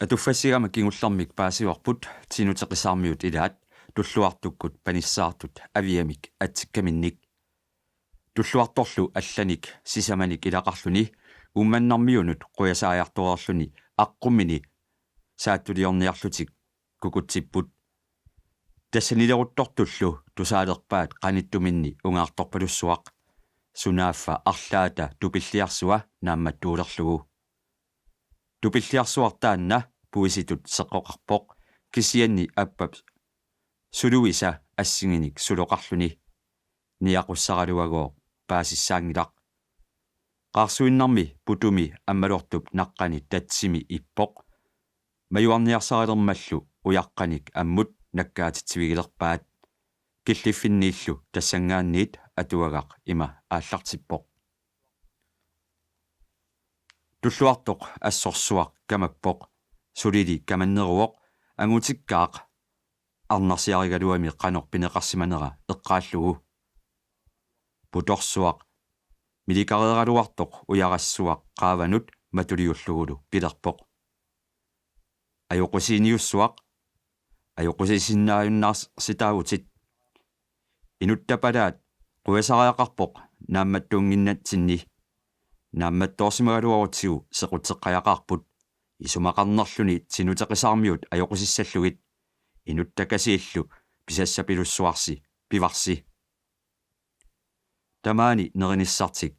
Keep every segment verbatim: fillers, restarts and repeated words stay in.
Atuffassigama kingullermik paasivarput Tinuteqisarmiut ilaat Tulluartukkut panissaartut Aviamik atsikkaminnik. Tulluartorlu allanik sisamanik ilaqarluni Uummannarmiunut qujasaajartoreerluni aqqummini saattuliorniarlutik kukutsipput. Tassanileruttortullu tusaalerpaat qanittuminni ungaartorpalussuaq, sunaaffa arlaata tupilliarsua naammattuulerlugu. Tupilliarsuaq taanna puisitut seqqoqarpoq, kisianni appap suluisa assinginik suloqarluni. Niaqussaraluagooq paasissaanngilaq. Qaarsuinnarmi putumi ammalortup naqqani tatsimi ippoq. Majuarniarsarilermallu ujaqqanik ammut nakkaatitsivigilerpaat. Killiffinniillu tassanngaanniit atuagaq ima aallartippoq: Tulluartoq assorsuaq kamappoq. Sulili kamanneruvoq, angutikkaaq arnarsiarigaluami qanoq pineqarsimanera eqqaallugu. Putorsuaq milikareeraluartoq ujarassuaq qaavanut matuliullugulu pilerpoq: Ajoqusiiniussuaq, ajoqusiisinnaajunnaarsittaavutit. Inuttapalaat qujasariaqarpoq naammattuunnginnatsinni. Naammattoorsimagaluarutsigu sequteqqajaqaarput. Isumaqarnerluni Tinuteqisarmiut ajoqusissallugit. Inuttakasiillu pisassapilussuarsi pivarsi. Tamaani nerinissartik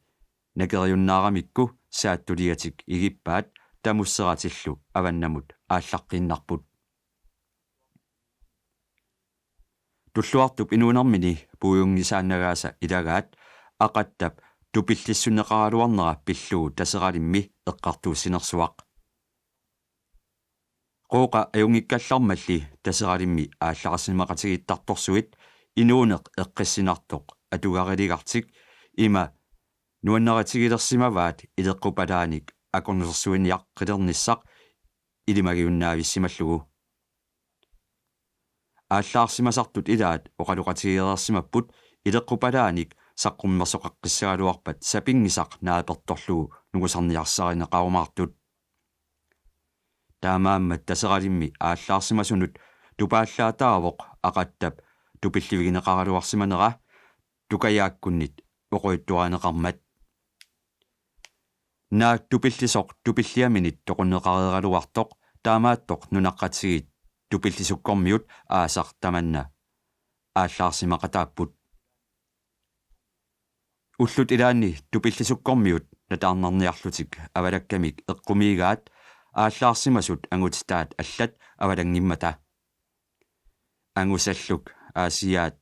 nakeriunnaaramikku saattuliatik igippaat tamusseratillu avannamut aallaqqiinnarput. Tulluartup inuunermini puiunngisaannagaasa ilagaat Aqattap tupillissunneqaraluarnera pillugu Taseralimmi eqqartuussinersuaq. Qooqa ajunngikkallarmalli Taseralimmi aallarsimaqatigiittartorsuit inuuneq eqqissinartoq atugariligartik ima nuannaritigilersimavaat ileqqupalaanik akornusersuiniaqqilernissaq ilimagiunnaavissimallugu. Aallaarsimasartut ilaat oqaloqatigeereersimapput ileqqupalaanik saqqummersoqaqqissagaluarpat sapinngisaq naapertorlugu nungusarniarsarineqarumaartut. Taamaammat Taseralimmi aallaarsimasunut tupaallaataavoq Aqattap tupillivigineqaraluarsimanera tukajaakkunnit oqojuttuarineqarmat. Naak tupillisoq tupilliaminit toqunneqareeraluartoq taamaattoq nunaqqatigiit Tupillisukkormiut aasaq tamanna aallaarsimaqataapput. Ullut ilaanni Tupillisukkormiut nataarnarniarlutik avalakkamik eqqumiigaat aallaarsimasut angutitaat allat avalanngimmata. Angusalluk Aasiaat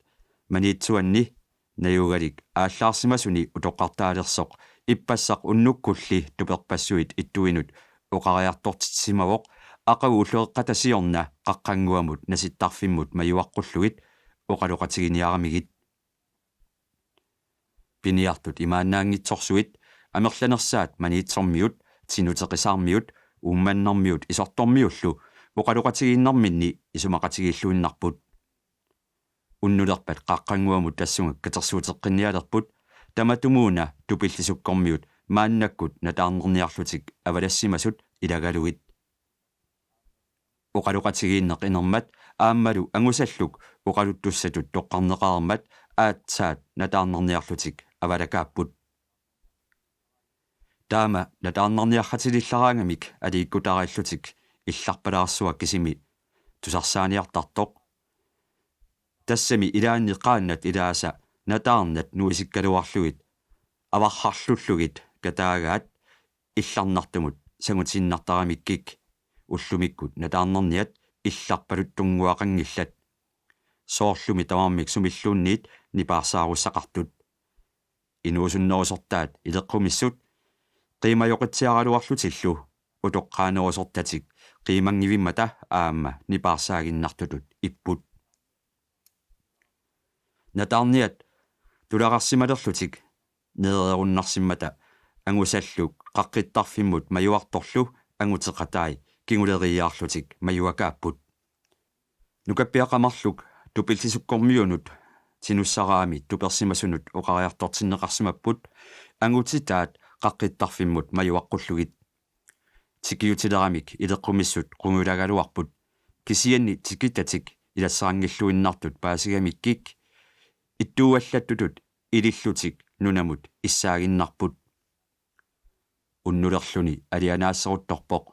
Maniitsuanni najugalik aallaarsimasuni utoqqartaalersoq ippassaq unnukkulli tuperpassuit ittuinut oqariartortitsisimavoq aqagu ulloqeqqata siorna qaqqannguamut nasittarfimmut majuaqqullugit oqaloqatiginiaramigit. Piniartut imaannaanngitsorsuit amerlanersaat Maniitsormiut, Tinuteqisarmiut, Uummannarmiut Isortormiullu oqaloqatigiinnarminni isumaqatigiilluinnarput. Unnulerpat qaqqannguamut tassunga katersuuteqqinnialerput, tamatumuuna Tupillisukkormiut maannakkut nataarnerniarlutik avalassimasut ilagalugit. Oqaloqatigiinneq inermat aammalu angusalluk oqaluttussatut toqqarneqareermat aatsaat nataarnerniarlutik avalakaapput. Taama nataarnerniarratilillaraangamik aliikkutariillutik illarpalaarsuaq kisimi tusarsaaniartartoq. Tassami ilaanni qaannat ilaasa nataarnat nuisikkaluarlugit avarrarlullugit kataagaat illarnartumut sangutiinnartaramikkik, ullumikkut nataarnerniat illarpaluttunnguaqanngillat. Soorlumi tamarmik sumilluunniit nipaarsaarussaqartut. Inuusunnerusortaat ileqqumissut qiimajoqitsiaraluarlutillu utoqqaanerusortatik qiimanngivimmata aamma nipaarsaaginnartutut ipput. Nataarniat tulaqarsimalerlutik nereerunnarsimmata angusalluk qaqqittarfimmut majuartorlu anguteqatai kinguleriiaarlutik majuakaapput. Nukappiaqqat marluk Tupillisukkormiunut Tinussaraami tupersimasunut oqariartortinneqarsimapput angutitaat qaqqittarfimmut majuaqqullugit. tikiutileramik ileqqumissut qungujulagaluarput, kisianni tikittatik ilasseqanngilluinnartut paasigamikkik ittuuallattutut ilillutik nunamut issaaginnarput. Unnulerluni alianaasseruttorpoq,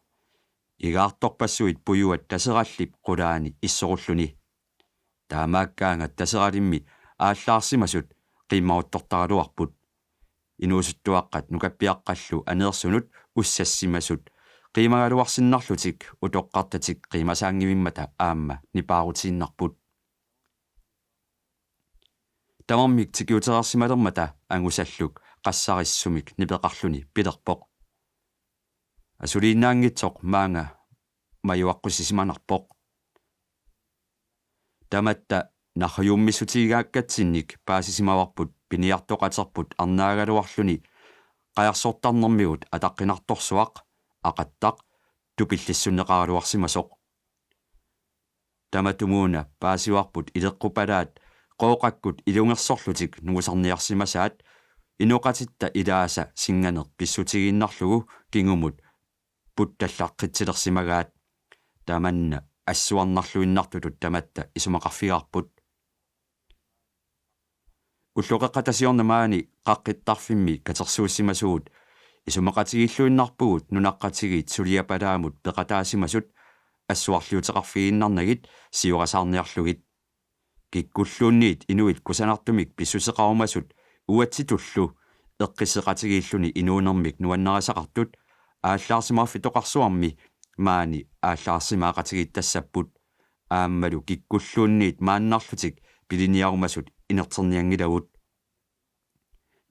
igaartorpassuit pujuat Taserallip qulaani issorulluni. Taamaakkaangat Taseralimmi aallaarsimasut qiimmaruttortaraluarput. Inuusuttuaqqat nukappiaqqallu aneersunut ussassimasut qiimagaluarsinnarlutik utoqqartatik qiimasaanngivimmata aamma nipaarutiinnarput. Tamarmik tikiutereersimalermata Angusalluk qassarissumik nipeqarluni pilerpoq: Asuliinnaanngitsoq maanga majuaqqusisimanarpoq. Tamatta narrujuummissutigigakkatsinnik paasisimavarput piniartoqaterput arnaagaluarluni qajarsortarnermigut ataqqinartorsuaq, Aqattaq, tupillissunneqaraluarsimasoq. Tamatumuuna paasivarput ileqqupalaat Qooqakkut ilungersorlutik nungusarniarsimasaat, inoqatitta ilaasa sinnganeq pissutigiinnarlugu kingumut puttallaqqitsilersimagaat. Tamanna assuarnarluinnartutut tamatta isumaqarfigaarput. Ulloqeqqata siorna maani qaqqittarfimmi katersuussimasugut isumaqatigiilluinnarpugut nunaqqatigiit suliapalaamut peqataasimasut assuarliuteqarfigiinnarnagit siorasaarniarlugit. Kikkulluunniit inuit kusanartumik pissuseqarumasut uatsitullu eqqisseqatigiilluni inuunermik nuannarisaqartut aallaarsimaarfitoqarsuarmi maani aallaarsimaaqatigiittassapput, aammalu kikkulluunniit maannarlutik piliniarumasut inerternianngilagut.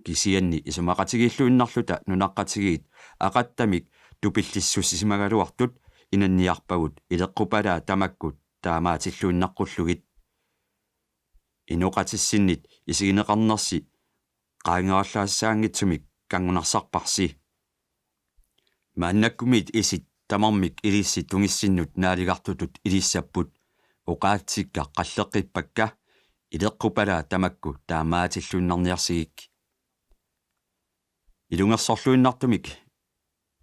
Kisianni isumaqatigiilluinnarluta nunaqqatigiit Aqattamik tupillissussisimagaluartut inanniarpagut ileqqupalaat tamakku taamaatilluinnaqqullugit. Inoqatissinnit isigineqarnersi qaangerallaasaanngitsumik kanngunarsarparsi. Maannakkumiit isit tamarmik ilissi tungissinnut naaligartutut ilissapput, oqaatsikka qalleqqippakka ileqqupalaat tamakku taamaatilluinnarniarsigik. Ilungersorluinnartumik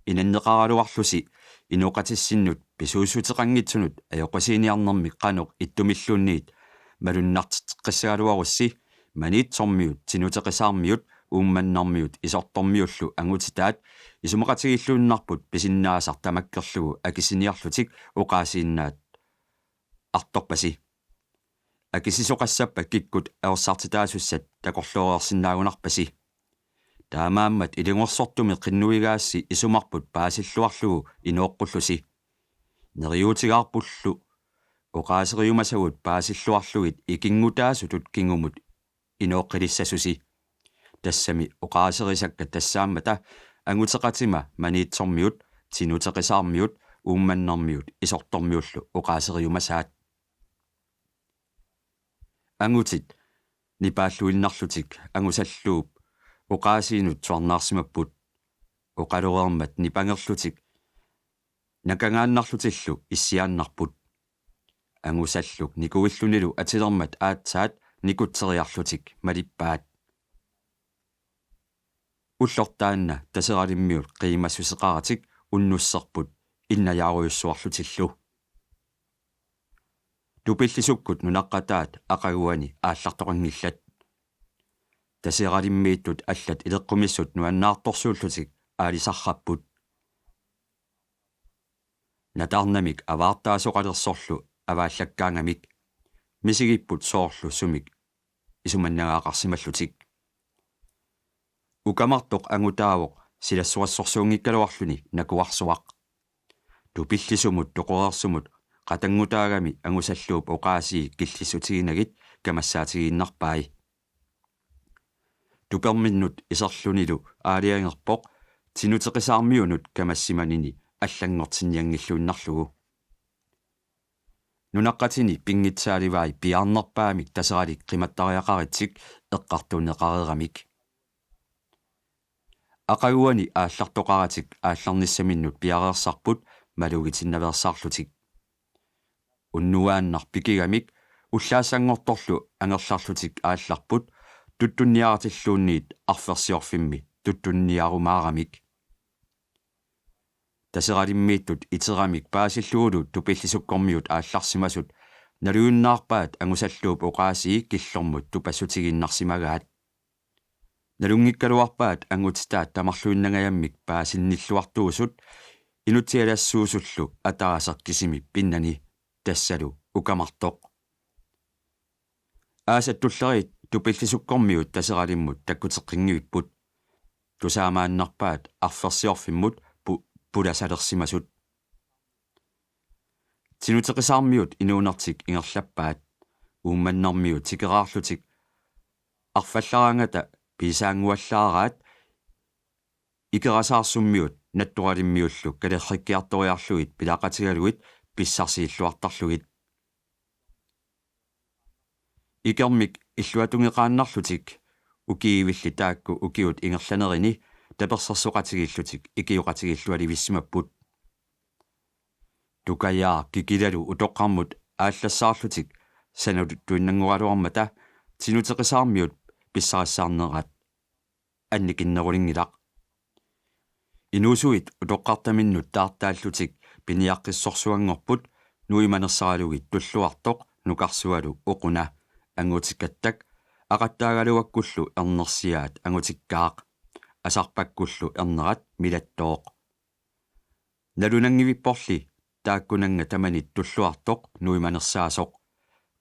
inanneqaraluarlusi inoqatissinnut pisuussuteqanngitsunut ajoqusiiniarnermik qanoq ittumilluunniit malunnarteqqissagaluarussi Maniitsormiut, Tinuteqisaarmiut, Uummannarmiut Isortormiullu angutitaat isumaqatigiilluinnarput pisinnaasaq tamakkerlugu akisiniarlutik oqaasiinnaat artorpasi. Akisisoqassappat kikkut ajorsartitaasussat takorlooreersinnaagunarpasi. Taamaammat ilungersortumi qinnuigaassi isumarput paasilluarlugu inooqqullusi. Neriuutigaarpullu oqaaseriumasagut paasilluarlugit ikinngutaasutut kingumut inooqqilissasusi. Tassami oqaaserisakka tassaammata anguteqatima Maniitsormiut, Tinuteqisaarmiut, Uummannarmiut Isortormiullu oqaaseriumasaat. Angutit nipaalluinnarlutik Angusalluup oqaasiinut suarnaarsimapput. Oqaloreermat nipangerlutik nakangaannarlutillu issiaannarput. Angusalluk nikuillunilu atilermat aatsaat nikutseriarlutik malippaat. Ullortaanna Taseralimmiut qiimassuseqaratik unnusserput innajaarujussuarlutillu. Tupillisukkut nunaqqataat aqaguani aallartoqanngillat. Taseralimmiittut allat ileqqumissut nuannaartorsuullutik aalisarrapput. Nataarnamik avaartaasoqalersorlu avaallakkaangamik misigipput soorlu sumik isumannagaqarsimallutik. Ukamartoq angutaavoq silassorissorsuunngikkaluarluni nakuarsuaq. Tupillisumut toqoreersumut qatanngutaagami Angusalluup oqaasii killissutiginagit kamassaatigiinnarpai. Tuperminnut iserlunilu aalajangerpoq Tinuteqisaarmiunut kamassimanini allanngortinnianngilluinnarlugu. Nunaqqatini pinngitsaalivai piaarnerpaamik Taseralik qimattariaqaritsik eqqartuunneqareeramik. Aqaguani aallartoqaratik aallarnissaminnut piareersarput malugitinnaveersaarlutik. Unnuaannaq pikigamik ullaassanngortorlu angerlarlutik aallarput tuttunniaratilluunniit arfersiorfimmi tuttunniarumaaramik. Taseralimmiittut iteramik paasillugulu tupillisukkormiut aallarsimasut nalujunnaarpaat angusalluup oqaasii killormut tupassutigiinnarsimagaat. Nalunngikkaluarpaat angutitaat tamarluinnangajammik paasinnilluartuusut inutsialassuusullu ataaseq kisimi pinnani, tassalu ukamartoq. Aasat tulleriit tupillisukkormiut Taseralimmut takkuteqqanngivipput. Tusaamaannarpaat arfersiorfimmut pu-, pulasalersimasut. Tinuteqisaarmiut inuunertik ingerlappaat. Uummannarmiut tikeraarlutik arfallaraangata piisaannguallaaraat Ikerasaarsummiut Nattoralimmiullu kalerrikkiartoriarlugit pilaqatigalugit pissarsiilluartarlugit. Ikermik illuatungeqaannarlutik ukiivilli taakku ukiut ingerlanerini tapersersoqatigiillutik ikioqatigiillualivissimapput. Tukajaaq Kikilalu utoqqarmut aallassaarlutik sanattuinnanngoraluarmata Tinuteqisaarmiut pissarissaarnerat annikinnerulinngilaq. Inuusuit utoqqartaminnut taartaallutik piniaqqissorsuanngorput nuimanersaralugit Tulluartoq nukarsualu oquna angutikattak aqattaagaluakkullu ernersiaat angutikkaaq, asarpakkullu ernerat Milattooq. Nalunanngivipporli taakkunannga tamanit Tulluartoq nuimanersaasoq.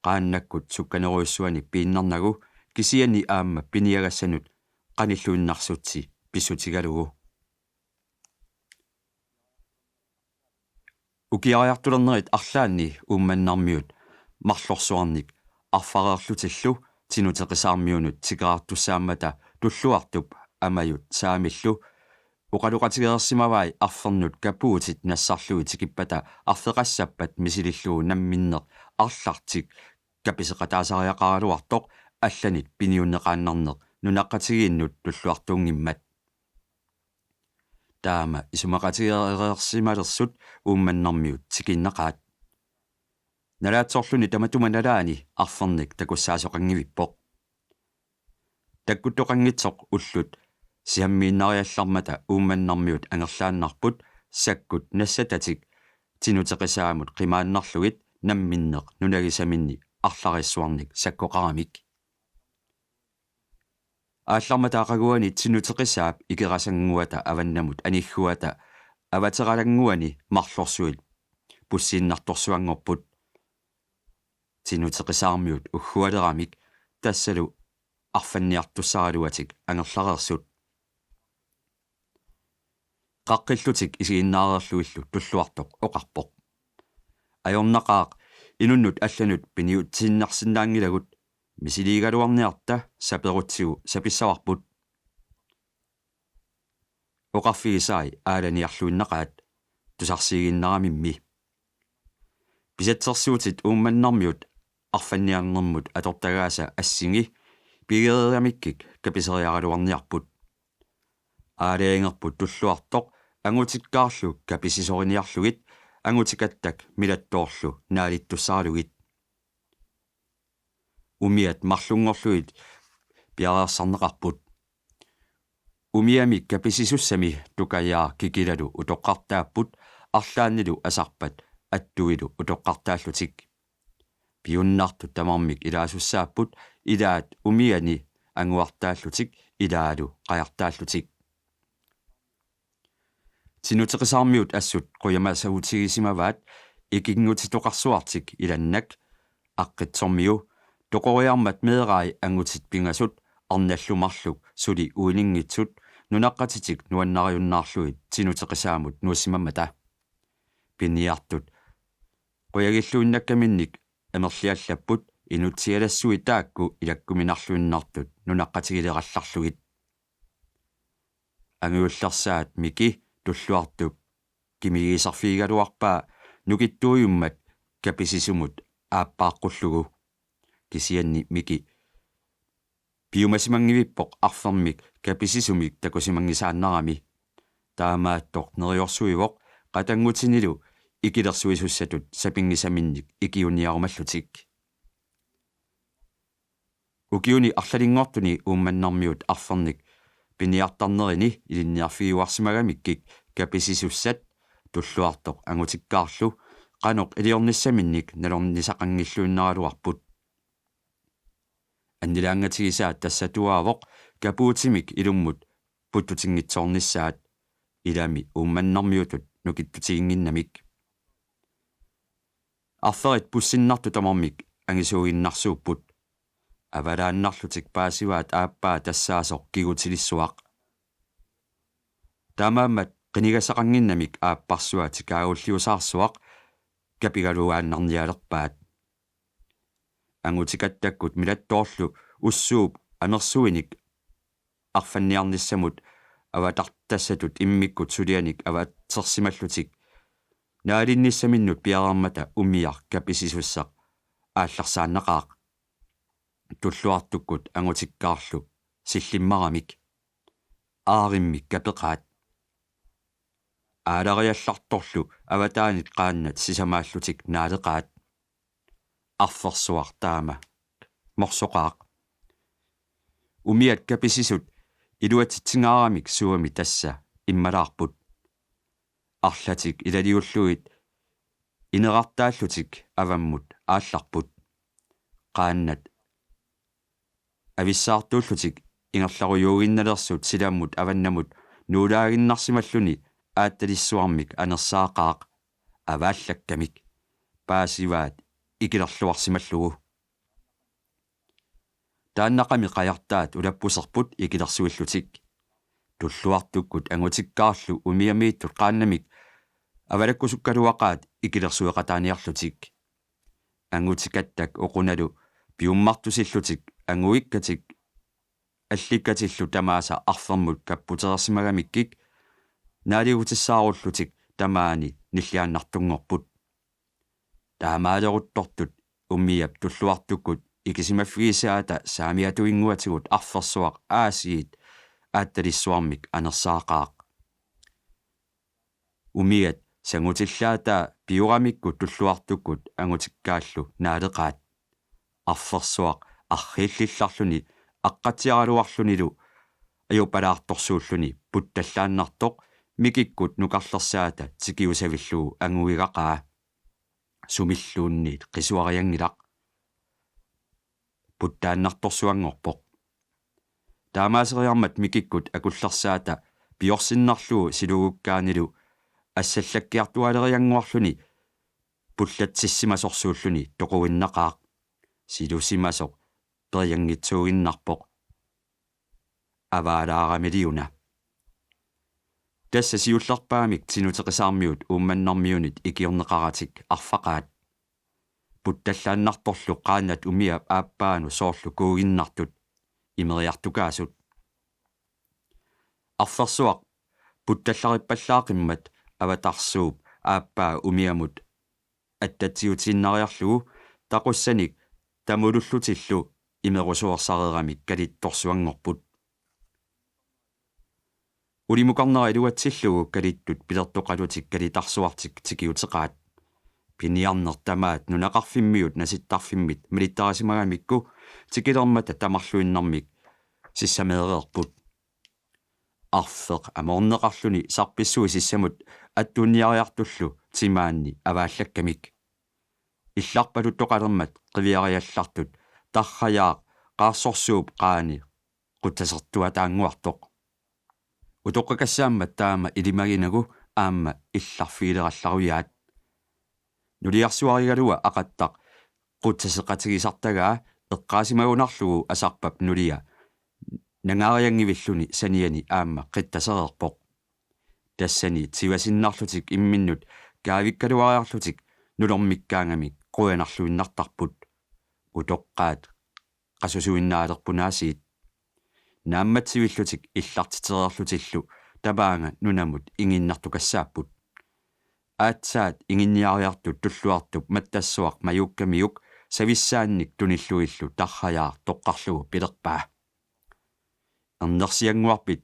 Qaannakkut sukkanerujussuani piinnarnagu kisianni aamma piniagassanut qanilluinnarsutsi pissutigalugu. Ukiariartulernerit arlaanni Uummannarmiut marlorsuarnik arfareerlutillu Tinuteqisaarmiunut tikeraartussaammata Tulluartup Amajut Saamillu oqaloqatigereersimavai arfernut kapuutit nassarlugit tikippata arfeqassappat misilillugu namminneq arlartik kapiseqataasariaqaraluartoq allanit piniunneqaannarneq nunaqqatigiinnut Tulluartuunngimmat. Taama isumaqatigeereersimalersut Uummannarmiut tikiinnaqaat. Nalaatsorluni tamatuma nalaani arfernik takussaasoqanngivippoq. Takkuttoqanngitsoq ullut sisammiinnariallarmata Uummannarmiut angerlaannarput sakkut nassatatik Tinuteqisaamut qimaannarlugit namminneq nunagisaminni arlariissuarnik sakkoqaramik. Aallarmata aqaguani Tinuteqisaap Ikerasannguata avannamut anigguata avateralannguani marlorsuit pussiinnartorsuanngorput. Tinuteqisaarmiut uggualeramik tassalu arfanniartussaraluatik angerlareersut. Qaqqillutik isiginnaareerlugillu Tulluartoq oqarpoq: Ajornaqaaq, inunnut allanut piniutiinnarsinnaanngilagut, misiliigaluarniarta saperutsigu sapissavarput. Oqarfigisai aalaniarluinnaqaat tusarsiiginnaramimmi. Pisatsersuutit Uummannarmiut arfanniarnermut atortagaasa assingi pigereeramikkik kapiseriaraluarniarput. Aalajangerput Tulluartoq angutikkaarlu kapisisoriniarlugit angutikattak Milattoorlu naalittussaralugit. Umiat marlunngorlugit piareersarneqarput. Umiami kapisisussami Tukajaaq Kikilalu utoqqartaapput arlaannilu asarpat Attuilu utoqqartaallutik. Piunnartut tamarmik ilaasussaapput, ilaat umiani anguartaallutik ilaalu qajartaallutik. Tinuteqisaarmiut assut qujamasaatigisimavaat ikinngutitoqarsuartik ilannak Aqqitsormiu, Toqoriarmat meerai angutit pingasut arnallu marluk suli uininngitsut nunaqqatitik nuannariunnaarlugit Tinuteqisaamut nuussimammata. Piniartut qujagilluinnakkaminnik amerliallapput inutsialassuit taakku ilakkuminarluinnartut nunaqqatigilerallarlugit. Angajullersaat Miki Tulluartup kimigiisarfigigaluarpaa nukittuujummat kapisisumut aappaaqqullugu. Kisianni Miki piumasimanngivippoq arfermik kapisisumik takusimanngisaannarami. Taamaattoq neriorsuivoq qatanngutinilu ikilersuisussatut sapinngisaminnik ikiuniarumallutik. Ukiuni arlalinngortuni Uummannarmiut arfernik piniartarnerini ilinniarfigiuarsimagamikkik kapisisussat Tulluartoq angutikkaarlu qanoq iliornissaminnik nalornisaqanngilluinnaraluarput. Annilaangatigisaa tassatuaavoq kapuutimik ilummut puttutinngitsoornissaat, ilami Uummannarmiutut nukittutiginnginnamik. Arferit pussinnartut tamarmik angisuuginnarsuupput. Avalaannarlutik paasivaat aappaa tassaasoq kigutilissuaq. Taamaammat qinigassaqannginnamik aapparsua tikaagulliusaarsuaq kapigaluaannarnialerpaat. Angutikattakkut milattoorlu ussuup amersuinik arfanniarnissamut avatartassatut immikkut sulianik avatsersimallutik. Naalinnissaminnut piareermata umiaq kapisisusseq aallarsaannaqaaq. Tulluartukkut angutikkaarlu sillimmaramik aarimmik kapeqaat. Aalariallartorlu avataanit qaannat sisamaallutik naaleqaat. Arfersuaq taama morsoqaaq. Umiat kapisisut iluatsitsingaaramik suumi tassa immalaarput. Arlatik ilaliullugit inerartaallutik avammut aallarput. Qaannat avissaartuullutik ingerlarujuuginnalersut silammut avannamut nuulaaginnarsimalluni aattalissuarmik anersaaqaaq avaallakkamik paasivaat ikilerluarsimallugu. Taannaqami qajartaat ulappuserput ikilersuillutik. Tulluartukkut angutikkaarlu umiamiittut qaannamik avalakkusukkaluaqaat ikilersueqataaniarlutik. Angutikattak oqunalu piummartusillutik anguikkatik allikkatillu tamaasa arfermut kapputereersimagamikkik naaligutissaarullutik tamaani nilliaannartunngorput. Taamaaleruttortut umiap tulluartukkut ikisimaffigisaata saamiatuinnguatigut arfersuaq aasiit aattalissuarmik anersaaqaaq. Umiat sangutillaataa piuramikku tulluartukkut angutikkaallu naaleqaat. Arfersuaq arriillillarluni aqqatsiaraluarlunilu ajupalaartorsuulluni puttallaannartoq mikikkut nukarlersaata tikiusavillugu anguigaqaa. Sumilluunniit qisuarianngilaq. Puttaannartorsuanngorpoq. Taamaaseriarmat mikikkut akullersaata piorsinnarlugu silugukkaanilu assallakkiartualeriannguarluni pullatsissimasorsuulluni toquinnaqaaq. Silusimasoq perianngitsuuginnarpoq. Avaalaaramiliuna. Tassa siullerpaamik Tinuteqisaarmiut Uummannarmiunit ikiorneqaratik arfaqaat. Puttallaannartorlu qaannat umiap aappaanut soorlu kuuginnartut imeriartukaasut. Arfersuaq puttallarippallaaqimmat avatarsuup aappaa umiamut attatsiutiinnariarlugu taqussanik tamulullutillu imerusuersareeramik kalittorsuanngorput. Ulimukarnera iluatsillugu kalittut pilertoqalutik kalitarsuartik tikiuteqaat. Piniarneq tamaat nunaqarfimmiut nasittarfimmit malittarisimagammikku tikilermata tamarluinnarmik sissameereerput. Arfeq amoorneqarluni sarpissui sissamut attuunniariartullu timaanni avaallakkamik. Illarpaluttoqalermat qiviariallartut Tarrajaaq qaarsorsuup qaani qutsasertuataannguartoq. Utoqqakassaammat taama ilimaginagu aamma illarfigilerallarujaat. Nuliarsuarigaluaq aqattaq qutsaseqatigisartagaa eqqaasimagunarlugu Asarpap nulia nangaarianngivilluni saniani aamma qittasereerpoq. Tassani tivasinnarlutik imminnut kaavikkaluariarlutik nulormikkaangamik qujanarluinnartarput. Utoqqaat qasusuinnaalerpunaasiit. Naammatsivillutik illartitereerlutillu tamaanga nunamut inginnartukassaapput. Aatsaat inginniariartut Tulluartup mattassuaq majuukkamiuk savissaannik tunillugillu Tarrajaaq toqqarlugu pilerpaa: Ernersiannguarpit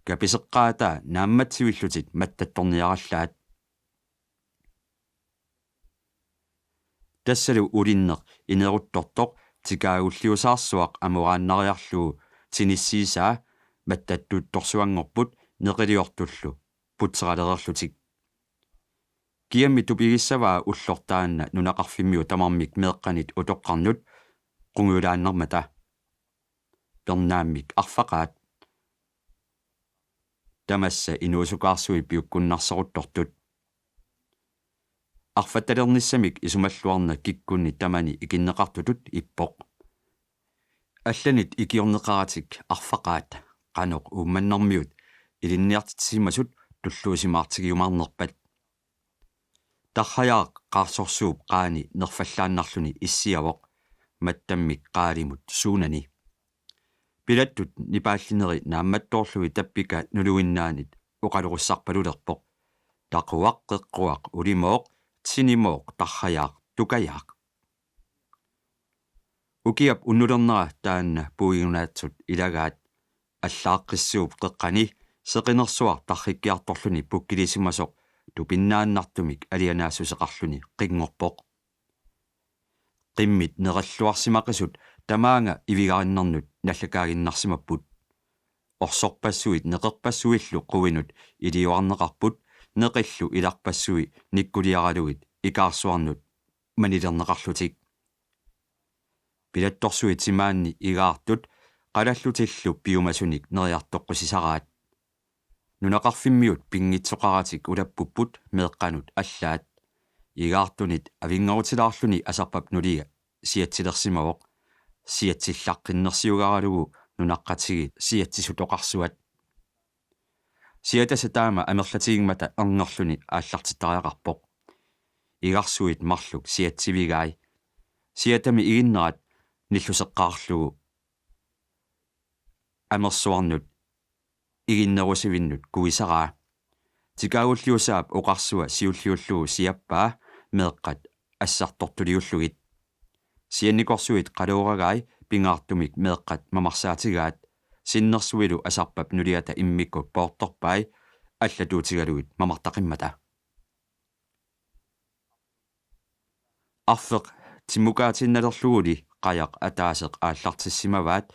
kapiseqqaataa naammatsivillutit mattattorniarallaat. Tassalu ulinneq ineruttortoq tikaagulliusaarsuaq amoraannariarlugu tinissiisaa mattattuuttorsuanngorput neqiliortullu putseralereerlutik. Kiammi tupigissavaa ullortaanna nunaqarfimmiut tamarmik meeqqanit utoqqarnut qungujulaannarmata. Pernaammik arfaqaat. Tamassa inuusukaarsuit piukkunnarseruttortut. Arfattalernissamik isumalluarneq kikkunnit tamani ikinneqartutut ippoq. Allanit ikiorneqaratik arfaqaat qanoq Uummannarmiut ilinniartitsisimasut tulluusimaartigiumaarnerpat. Tarrajaaq qaarsorsuup qaani nerfallaannarluni issiavoq mattammik qaalimut suunani. Pilattut nipaallineri naammattoorlugit tappika nuluinnaanit oqalurussarpalulerpoq: Taquaq, qeqquaq, ulimooq, tinimooq, tarrajaaq, tukajaaq. Ukiap unnulernera taanna puigunaatsut ilagaat, allaaqqissuup qeqqani seqinersuaq tarrikkiartorluni pukkilisimasoq tupinnaannartumik alianaassuseqarluni qinngorpoq. Qimmit neralluarsimaqisut tamaanga ivigarinnarnut nallakaaginnarsimapput. Orsorpassuit neqerpassuillu quinut iliuarneqarput, neqillu ilarpassui nikkuliaralugit ikaarsuarnut manilerneqarlutik. Pilattorsuit timaanni igaartut qalallutillu piumasunik neriartoqqusisaraat. Nunaqarfimmiut pinngitsoqaratik ulappupput meeqqanut allaat. Igaartunit avinngarutilaarluni Asarpap nulia siatsilersimavoq, siatsillaqqinnersiugaralugu nunaqqatigiit siatsisutoqarsuat. Siatasa taama amerlatigimmata erngerluni aallartittariaqarpoq. Igarsuit marluk siatsivigai. Siatami iginnerat nilluseqqaarlugu amersuarnut iginnerusivinnut kuisaraa. Tikaagulliusaap oqarsua siulliullugu siappaa meeqqat assartortuliullugit. Siannikorsuit qalooragai pingaartumik meeqqat mamarsaatigaat, sinnersuilu Asarpap nuliata immikkut poortorpai allatuutigalugit mamartaqimmata. Arfeq timmukaatiinnalerluguli qajaq ataaseq aallartissimavaat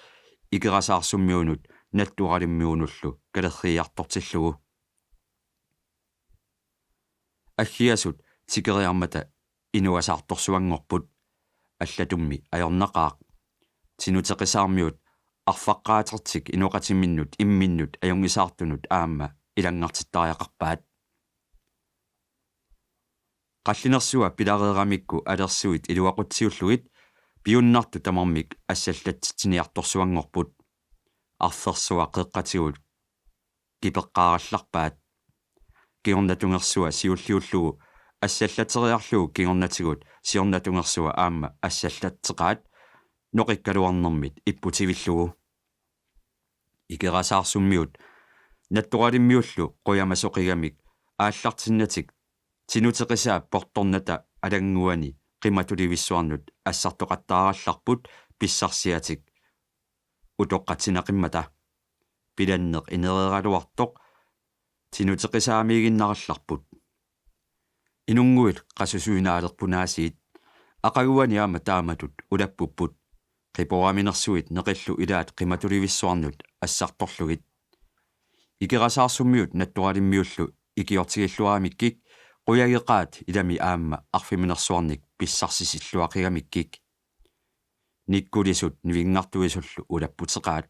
Ikerasaarsummiunut Nattoralimmiunullu kalerriiartortillugu. Aggiasut tikeriarmata inuasaartorsuanngorput, allatummi ajornaqaaq. Tinuteqisaarmiut arfaqqaatertik inoqatiminnut imminnut ajunngisaartunut aamma ilanngartittariaqarpaat. Qallinersua pilareeramikku alersuit iluaqutsiullugit piunnartut tamarmik assallatsitsiniartorsuanngorput. Arfersuaq qeqqatigut kipeqqaarallarpaat. Kingornatungersua siulliullugu assallatseriarlugu kingornatigut siornatungersua aamma assallatseqaat noqikkaluarnermit ipputivillugu. Ikerasaarsumiut Nattoralimmiullu qujamasoqigamik aallartinnatik Tinuteqisaap portornata alannguani qimatulivissuarnut assartoqattaarallarput pissarsiatik utoqqatsinaqimmata. Pilanneq inereeraluartoq Tinuteqisaamiiginnarallarput. Inunnguit qasusuinaalerpunaasiit, aqaguani aamma taamatut ulappupput, qiporaminersuit neqillu ilaat qimatulivissuarnut assartorlugit. Ikerasaarsumiut Nattoralimmiullu ikiortigilluaramikkik, qujageqaat ilami aamma arfiminersuarnik pissarsisilluaqigamikkik. Nikkulisut nivinngartuisullu ulapputeqaat.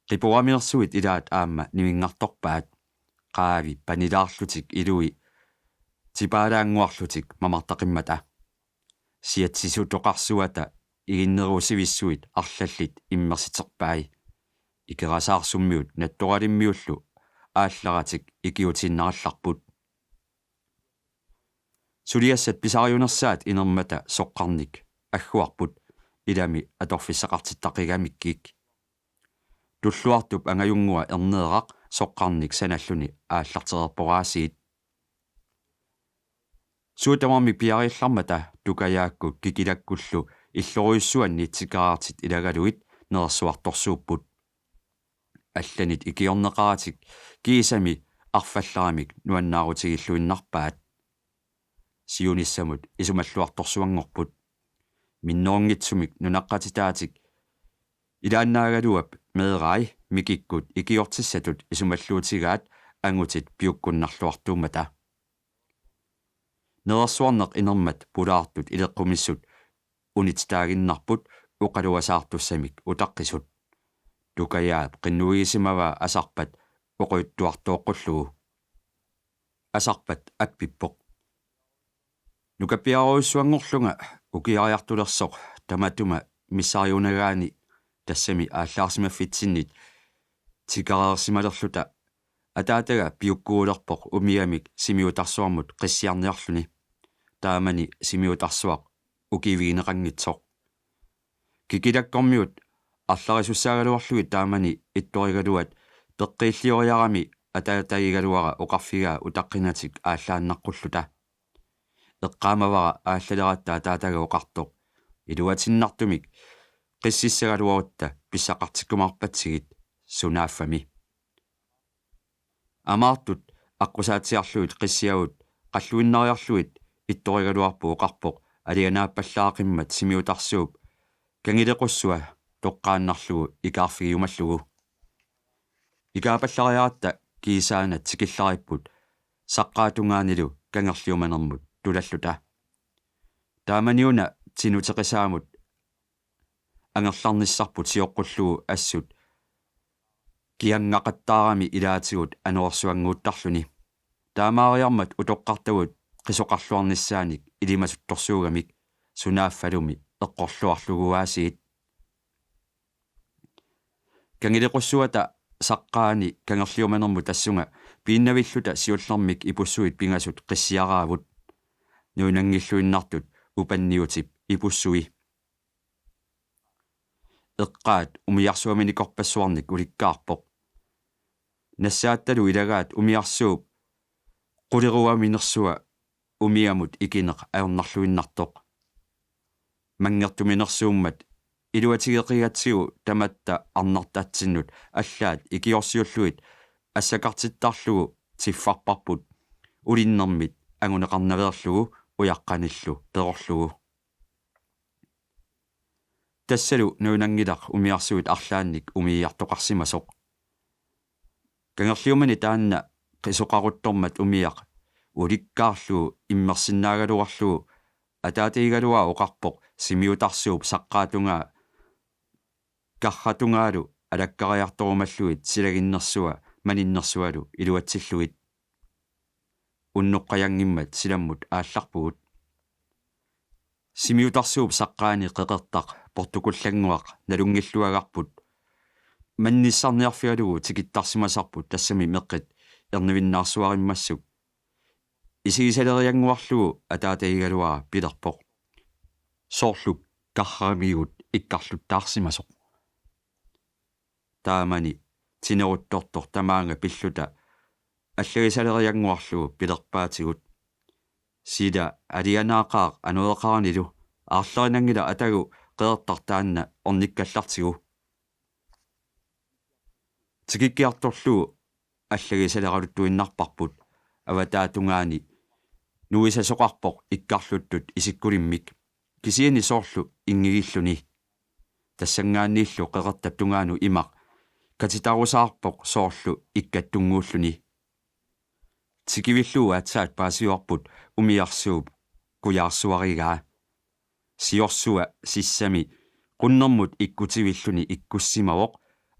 Qiporaminersuit ilaat aamma nivinngartorpaat. Qaavi panilaarlutik ilui tipaalaannguarlutik mamartaqimmata. Siatsisutoqarsuata iginnerusivissuit arlallit immersiterpai. Ikerasaarsumiut Nattoralimmiullu aallaratik ikiutiinnarallarput. Suliassat pisariunersaat inermata soqqarnik agguarput ilami atorfissaqartittaqigamikkik. Tulluartup angajunngua erneeraq soqqarnik sanalluni aallartereerporaasiit. Suut tamarmik piariallarmata tukajaakkut kikilakkullu illorujussuanni tikeraartit ilagalugit nerersuartorsuupput. Allanit ikiorneqaratik kiisami arfallaramik nuannaarutigilluinnarpaat. Siunissamut isumalluartorsuanngorput. Minnerunngitsumik nunaqqatitaatik ilaannaagaluap meerai mikikkut ikiortissatut isumalluutigaat angutit piukkunnarluartuummata. Nerersuarneq inermat pulaartut ileqqumissut unititaaginnarput oqaluasaartussamik utaqqisut. Tukajaap qinnuigisimavaa Asarpat oqujuttuartooqqullugu. Asarpat appippoq: Nukappiarujussuanngorlunga ukiariartulersoq tamatuma missariunagaani, tassami aallaarsimaffitsinnit tikereersimalerluta, ataataga piukkuulerpoq umiamik Simiutarsuarmut qissiarniarluni. Taamani Simiutarsuaq ukiivigineqanngitsoq. Kikilakkormiut arlarisussaagaluarlugit taamani ittorigaluat peqqiillioriarami ataatagigaluara oqarfigaa utaqqinatik aallaannaqqulluta. Eqqaamavara aallaleratta ataataga oqartoq: Iluatinnartumik qississagaluarutta pissaqartikkumaarpatsigit, sunaaffami. Amaartut aqqusaatsiarlugit qissiavut qalluinnariarlugit ittorigaluarput oqarpoq alianaappallaaqimmat Simiutarsuup kangilequssua toqqaannarlugu ikaarfigiumallugu. Ikaapallariaratta kiisaanat tikillaripput saqqaatungaanilu kangerliumanermut tulalluta. Taamaniuna Tinuteqisaamut angerlarnissarput sioqqullugu assut kiangaqattaarami ilaatigut anorersuannguuttarluni. Taamaariarmat utoqqartavut qisoqarluarnissaanik ilimasuttorsuugamik, sunaaffalumi eqqorluarlugu aasiit. Kangilequssuata saqqaani kangerliumanermut tassunga piinnavilluta siullermik ipussuit pingasut qissiaraavut. Nuinanngilluinnartut Upanniutip ipussui. Eqqaat umiarsuaminikorpassuarnik ulikkaarpoq. Nassaattalu ilagaat umiarsuup quleruaminersua umiamut ikineq ajornarluinnartoq. Manngertuminersuummat iluatigeqigatsigu tamatta arnartatsinnut allaat ikiorsiullugit assakartittarlugu tiffarparput ulinnermit anguneqarnaveerlugu ujaqqanillu perorlugu. Tassalu nuinanngilaq umiarsuit arlaannik umiiartoqarsimasoq. Kangerliumani taanna qisoqaruttormat umiaq ulikkaarlugu immersinnaagaluarlugu ataatagigaluaa oqarpoq Simiutarsuup saqqaatungaa karratungaalu alakkariartorumallugit silaginnersua maninnersualu iluatsillugit. Unnoqqajanngimmat silammut aallarpugut. Simiutarsuup saqqaani qeqertaq portukullannguaq nalunngilluagarput mannissarniarfigalugu tikittarsimasarput tassami meqqit ernuinnaarsuarimmassuk. Isigisaleriannguarlugu ataatagigaluaa pilerpoq: Soorlu karramigut ikkarluttaarsimasoq. Taamani tineruttortoq tamaanga pilluta allagisaleriannguarlugu pilerpaatigut: Sila alianaaqaaq anoreqaranilu, aarlerinanngilaq atagu qeqertaq taanna ornikkallartigu. Tikikkiartorlugu allagisaleraluttuinnarparput, avataatungaani nuisasoqarpoq ikkarluttut isikkulimmik, kisianni soorlu inngigilluni. Tassanngaanniillu qeqertap tungaanut imaq katitarusaarpoq soorlu ikkattunnguulluni. Tikivillugu aatsaat paasivarput umiarsuup kujaarsuarigaa. Siorsua sissami qunnermut ikkutivilluni ikkussimavoq,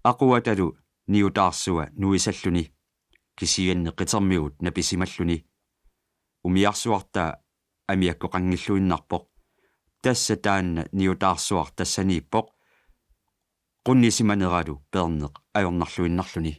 aquatalu niutaarsua nuisalluni, kisianni qitermigut napisimalluni. Umiarsuartaa amiakkoqanngilluinnarpoq. Tassa taanna niutaarsuaq tassaniippoq, qunnisimaneralu peerneq ajornarluinnarluni.